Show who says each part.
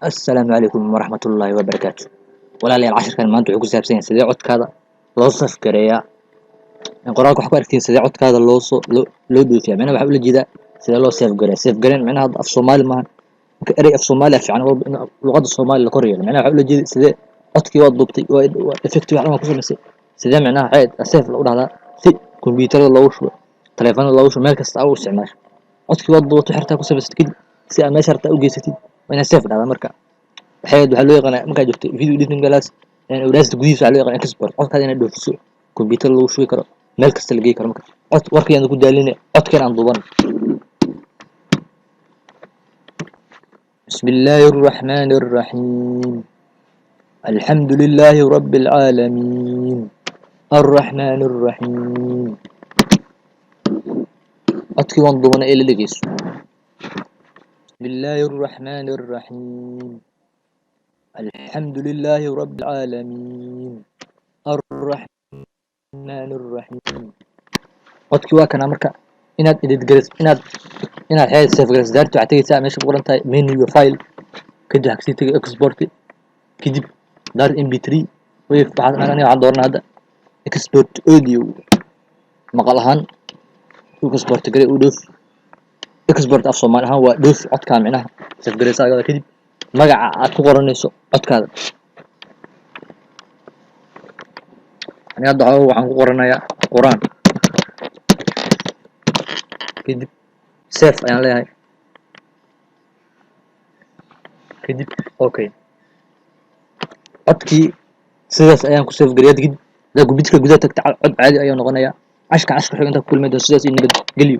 Speaker 1: Assalaamu calaykum waraxmatullaahi wabarakaatu. Walaalayaal, cashirkan maanta wuxuu ku saabsan yahay sidee codkaada loo save gareeyaa. In qoraalka wax ku aragtiin, sidee codkaada loo soo loo dhoofiyaa. Macnaha waxaa ula jeedaa sidee loo save gareeyaa. Save gareyn macnaha hadda af Soomaali maahan. Marka erey af Soomaali ah fiican walba in luqadda Soomaali la kor yeelo. Macnaha waxaa ula jeeda sidee codkii waad duubtay, waa effect wax dhan waa ku samaysay, sidee macnaha waxay save lagu dhahdaa si kombiyuutarada loogu shubo, taleefanada loogu shubo, meel kasta aa u isticmaasho. Codkii waad duubatay, xirtaa ku samaysatay, kadib si aad meesha rabtaa u geysatid waa inaad save dhahdaa. Marka waxay waxaa loo yaqaanaa markaad joogto video editing class, Audacity gudihiisa, waxaa loo yaqaanaa export, codkaada inaad dhoofiso, kombiyuutar lagu shubi karo, meel kasta la geyi karo. Marka cod warkayaan ku daalina, codkeen aan duuban. بسم الله الرحمن الرحيم، الحمد لله رب العالمين، الرحمن الرحيم. Codkii waan duubanay ee la dhegeyso. بسم الله الرحمن الرحيم، الحمد لله رب العالمين، الرحمن الرحيم. Codkii waa kana. Marka inaad edit gareys, inaad xeed save gareys daarto, waxaad tegeysaa meesha ku qoran tahay menu file, kadib waxaad kasii tegay export, kadib daar mp3 wave. Waxaan aniga waxaan dooranaa hadda export audio, maqal ahaan u export garey, u dhoof. Export af Soomaali ahaan waa dhoof codkaa. Micnaha save gareysa ayada, kadib magaca aad ku qoranayso codkaada. Aniga hadda waxaan ku qoranayaa quraan, kadib save ayaan leeyahay, kadib okay. Codkii sidaas ayaan ku save gareeyay. Kadib hadaa computerka gudaha tagta, cod caadi ayuu noqonayaa. Cashka xiga intaa ku kulmay doon, sidaas iyo nabadgelyo.